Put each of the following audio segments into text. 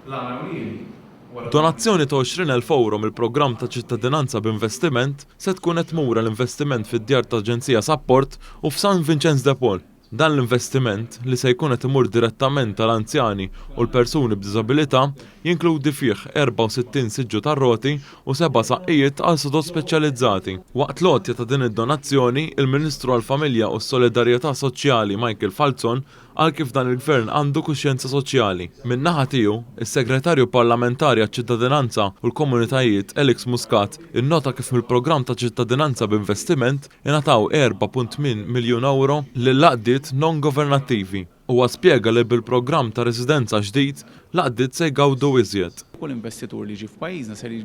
L-għan ewlieni wara. Donazzjoni ta' 20,000 ewro mill-programm ta' ċittadinanza b'investiment se tkun qed tmur għal investiment fid-djar ta' Aġenzija Sapport u f'San Vinċenz de Paul. Dan l-investiment, li se jkun qed imur direttament għal anzjani u l-persuni b'diżabilità, jinkludi fih 64 siġġu tar-roti u seba' saqqijiet għal sodod speċjalizzati. Waqt l-għotja ta' din id-donazzjoni, il-Ministru għall-Familja u s-Solidarjetà Soċjali Michael Falzon qal kif dan il-Gvern għandu kuxjenza soċjali. Min-naħa tiegħu, is-Segretarju Parlamentari għaċ-Ċittadinanza u l-Komunitajiet Alex Muscat innota kif mill-programm ta' ċittadinanza b'investiment ingħataw 4.8 miljun ewro lill-għaqdiet non-governattivi. Huwa spjega li bil-programm ta' residenza ġdid, l-għaqdiet se jgawdu iżjed. Kull investitur li jiġi f'pajjiżna ser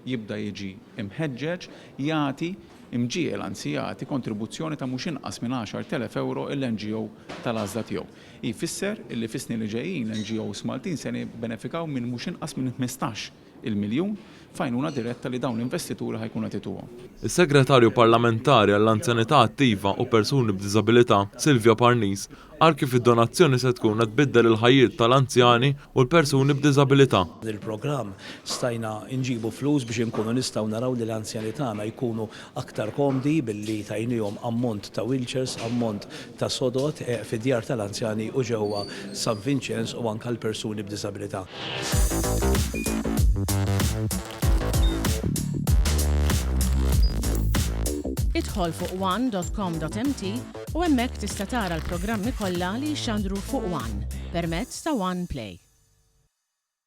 jibda jiġi mħeġġeġ jagħti, imġiegħel anzi jagħti kontribuzzjoni ta' mhux inqas minn 10,000 ewro lill-NGO tal-għażla tiegħu. Jfisser illi fis-snin li ġejjin l-NGOs Maltin ser jibbenefikaw minn mhux inqas minn 15 il miljun f'għajnuna diretta li dawn l-investituri ħa jkunu qed ituhom. Is-Segretarju Parlamentari għall-Anzjanità Attiva u Persuni b'Diżabilità, Silvio Parnis, qal kif id-donazzjoni se tkun qed tbiddel il-ħajjiet tal-anzjani u l-persuni b'diżabilità. Bil-programm stajna nġibu flus biex inkunu nistgħu naraw li l-anzjani tagħna jkunu aktar komdi billi tajnihom ammont ta' wheelchairs, ammont ta' sodod fid-djar tal-anzjani u ġewwa San Vinċenz u anke għall-persuni b'diżabilità. Idħol fuq one.com.mt u hemmhekk tista' tara l-programmi kollha li jixxandru fuq One permezz ta' One Play.